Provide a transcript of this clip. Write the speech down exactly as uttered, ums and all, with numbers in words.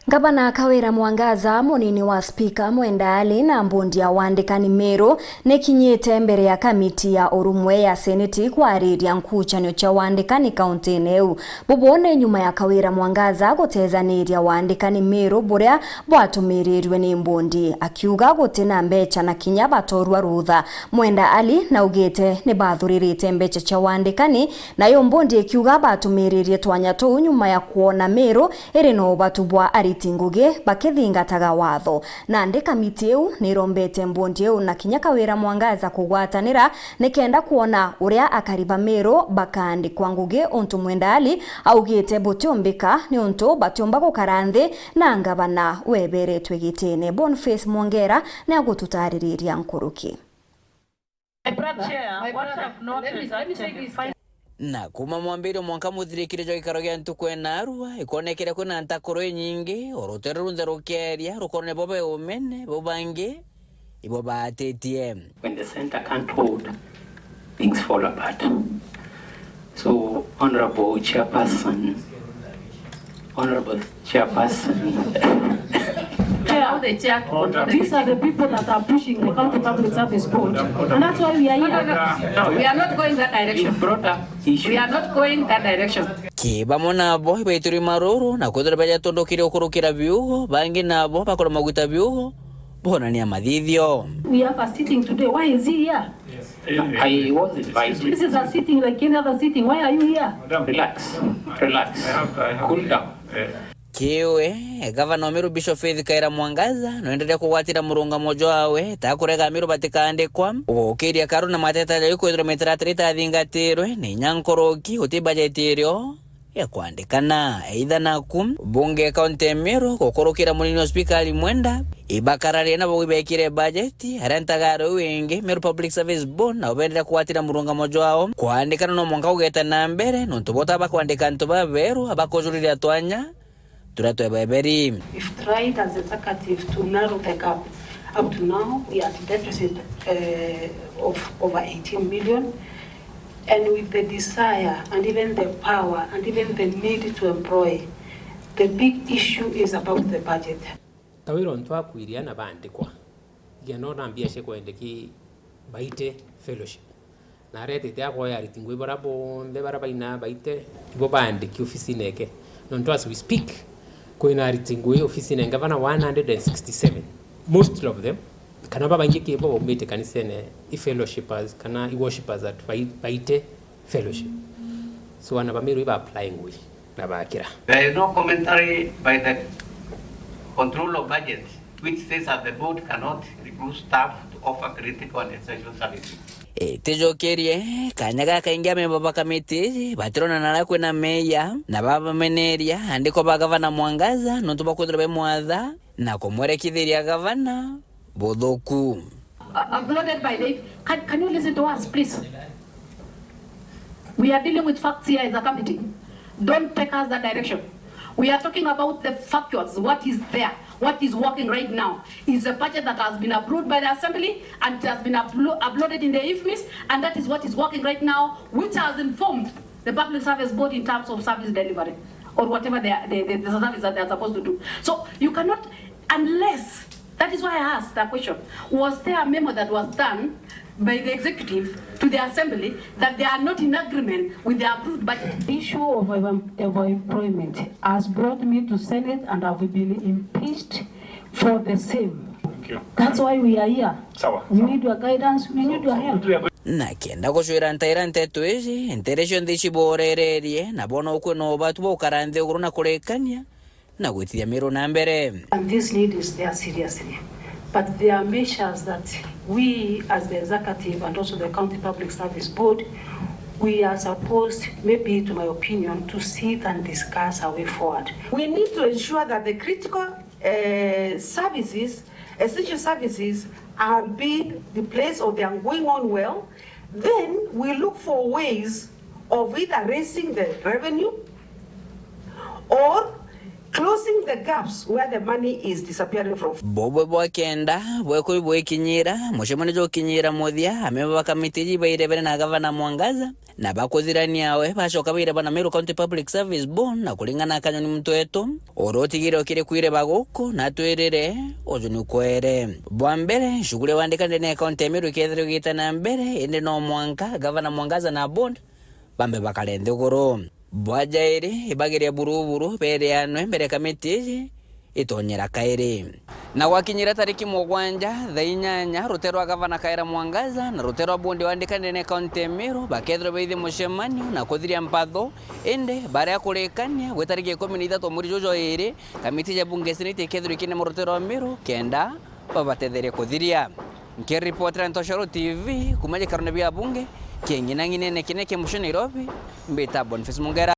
Ngavana Kawira Mwangaza, munini wa spika Mwenda Ali na mbondi ya wandikani Meru nikinyite mbere ya kamiti ya urumwe ya seneti kwariria nkucanio cia wandikani kauntini iu. Bubu ni nyuma ya Kawira Mwangaza gutethaniria wandikani Meru buria bwatumirirwe ni mbondi, akiuga guti na mbeca na kinya batorua rutha. Mwenda Ali naugite ni bathuririte mbeca cia wandikani, nayo mbondi ikiuga batumiririe twanya tuu nyuma ya kwona Meru iri na ubatu bwa ariti ngugi bakithingataga watho. Nandi kamiti iu nirombete mbondi iu na kinya Kawira Mwangaza kugwatanira nikenda kwona uria akari ba Meru bakaandikwa ngugi untu Mwenda Ali augite butiumbika niuntu batiumba gukara nthi na ngavana weberetwe gitine. Boniface Mwongera niagututaririria nkuruki. My brother, Chair, my what brother, I've noted let me, let me say this. Na kuma mwambiririo mwanka muthirikire jwa gikaro gia ntuku ena arua, ikonekere kwina ntakuro inyingi, o rutere runthe rukeria, rukorone bo be umene, bo bangi, ibo baatitie. When the center can't hold, things fall apart. So, Honorable Chairperson, Honorable Chairperson. Chair, the chair. These are the people that are pushing the County Public Service Board, and that's why we are here. No, no, no. We are not going that direction. You brought up issue. We are not going that direction. Ki bamwe nabo ibaituri maruru na kwithirwa bajatundukire gukurukira biugo, bangi nabo bakora maguta biugo, bonania mathithio. We have a sitting today. Why is he here? I was invited. This is a sitting like any other sitting. Why are you here? Madam, relax. Relax. I have, I have. Cool down. Kiwe, gavana wa Meru Bishop Faith Kaira Mwangaza noenderea kugwatira murungamo jwawe, ta kurega Meru batikaandikwa, gukiria karu na mateta jau kwithirwa mitaratara itathingatirwe, ni inya nkoroki guti bajeti irio ya kwandikana. Either naku, bunge ya kaunti ya Meru gukurukira munini wa spika Ali Mwenda, ibakararia na bau ibekire bajeti, aria ntagaro iu ingi, Meru Public Service Board, nabo bendere kugwatira murungamo jwao, kwandikana no mwanka ugeta na mbere, nontu bo ta bakwandika antu baberu, abakujuriria twanya turia twebeberi. We've tried as executive to narrow the gap. Up to now, we are at deficit, uh, of over eighteen million. And with the desire and even the power and even the need to employ, the big issue is about the budget. Ta wira untu akwiria na baandikwa, nginya no na mbia cia kwendeki baite fellowship. Na aretete akoya ariti ngui bara bonthe bara baina baite, ibo baandiki ofisine eke. Nontu as we speak, kwina ariti ngui ofisine eke bana one hundred and sixty-seven. Most of them, kana babaingi ki bo baumite kanisene, i fellowshippers, kana i worshippers at bai-, baite fellowship. So, ana ba Meru iba apply ngui na bakira. There is no commentary by the Controller of Budget which says that the board cannot recruit staff to offer critical and essential services. Itijukirie, kanya gakaingi amemba ba kamiti batirona naria kwina meya, na babameneria andiko ba gavana Mwangaza nontu bakwithirwa bemwatha na kumwerekithiria gavana buthuku. Uh, uploaded by the, can, can you listen to us, please? We are dealing with facts here as a committee. Don't take us that direction. We are talking about the factuals, what is there, what is working right now. Is a budget that has been approved by the assembly and it has been uplo-, uploaded in the IFMIS, and that is what is working right now, which has informed the Public Service Board in terms of service delivery or whatever they are, the, the, the service that they are supposed to do. So you cannot, unless, that is why I asked that question. Was there a memo that was done by the executive to the assembly that they are not in agreement with the approved budget? The issue of, of employment has brought me to Senate and I've been impeached for the same. Thank you. That's why we are here. Sawa, we need your guidance, we need your help. Na kenda gucwira ntaira nteto iji, ntere cionthe ici borererie, na bona ukwe no batu bukara nthi uguru na kurikania, na gwitithia Meru na mbere. And this need is there seriously. But there are measures that we as the executive and also the County Public Service Board, we are supposed, maybe to my opinion, to sit and discuss a way forward. We need to ensure that the critical, uh, services, essential services are being replaced or they are going on well. Then we look for ways of either raising the revenue or Closing the gaps where the money is disappearing from. Bubwe bwa kenda bwekwi bwikinyira, mucemanio jukinyira muthia, amemba ba kamiti iji bairebere na Gavana Mwangaza, na bakuthirania we bacoka baireba na Meru County Public Service Board, na kuringana na Kanyoni Mtwetu, uria utigire ukiri kwireba guku na atwirire uju ni kwere. Bwa mbere, shughuli ya wandika ndene ya kaunti ya Meru ikethirwa igita na mbere, indi no mwanka Gavana Mwangaza na board bambe bakare nthiguru. Bwa jairi, ibagiria buruburu bereanwe mbere kamiti iji itonyera kairi. Na gwakinyira tariki mugwanja thaa inyanya, rute rwa Gavana Kaira Mwangaza na rute rwa bondi wa ndika ndene kaunti ya Meru bakethirwa baithi mucemanio na kuthiria mpatho, indi baria kurikania gwi tariki ikumi na ithatu mweri juju iri, kamiti ja bunge ya seneti ikethirwa ikinema rute rwa Meru kenda babatetherie kuthiria. Nkiripotera Ntoshoro T V kuma gikarone bia bunge kia ng'inang'inene kinene kia mucii Nairobi, mbita Boniface Mungera.